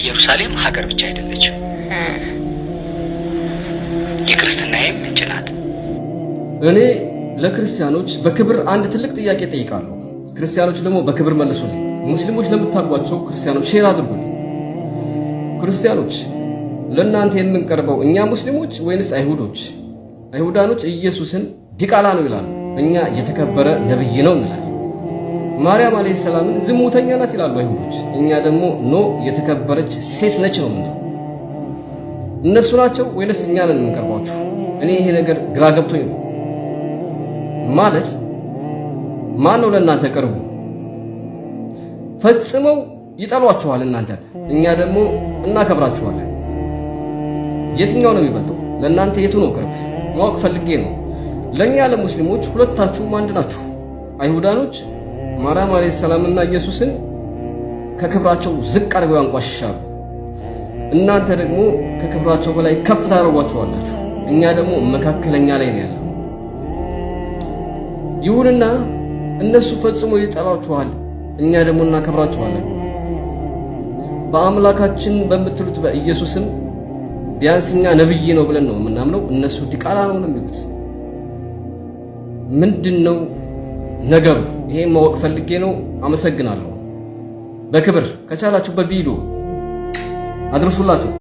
ኢየሩሳሌም ሀገር ብቻ አይደለችም፣ የክርስትናዬም ምንጭ ናት። እኔ ለክርስቲያኖች በክብር አንድ ትልቅ ጥያቄ ጠይቃለሁ። ክርስቲያኖች ደግሞ በክብር መልሱልኝ። ሙስሊሞች ለምታውቋቸው ክርስቲያኖች share አድርጉልኝ። ክርስቲያኖች፣ ለእናንተ የምንቀርበው እኛ ሙስሊሞች ወይንስ አይሁዶች? አይሁዳኖች ኢየሱስን ዲቃላ ነው ይላሉ። እኛ የተከበረ ነብይ ነው እንላለን። ማርያም አለይሂ ሰላምን ዝሙተኛ ናት ይላሉ አይሁዶች። እኛ ደግሞ no፣ የተከበረች ሴት ነች ነው የምንለው። እነሱ ናቸው ወይንስ እኛ ነን የምንቀርባችሁ? እኔ ይሄ ነገር ግራ ገብቶኝ ነው። ማለት ማን ነው ለእናንተ ቅርቡ? ፈጽመው ይጠሏችኋል እናንተ፣ እኛ ደግሞ እናከብራችኋለን። የትኛው ነው የሚበልጠው? ለእናንተ የቱ ነው ቅርብ? ማወቅ ፈልጌ ነው። ለእኛ ለሙስሊሞች ሁለታችሁም አንድ ናችሁ። አይሁዳኖች ማርያም አለይሂ ሰላምና ኢየሱስን ከክብራቸው ዝቅ አድርገው ያንቋሽሻሉ። እናንተ ደግሞ ከክብራቸው በላይ ከፍ ታደርጓቸዋላችሁ። እኛ ደግሞ መካከለኛ ላይ ነው ያለው። ይሁንና እነሱ ፈጽሞ ይጠሏችኋል፣ እኛ ደግሞ እናከብራችኋለን። በአምላካችን በምትሉት በኢየሱስም ቢያንስ እኛ ነብይ ነው ብለን ነው የምናምነው፣ እነሱ ዲቃላ ነው ነው የሚሉት። ምንድን ነው ነገሩ? ይሄን ማወቅ ፈልጌ ነው። አመሰግናለሁ። በክብር ከቻላችሁ በቪዲዮ አድርሱላችሁ።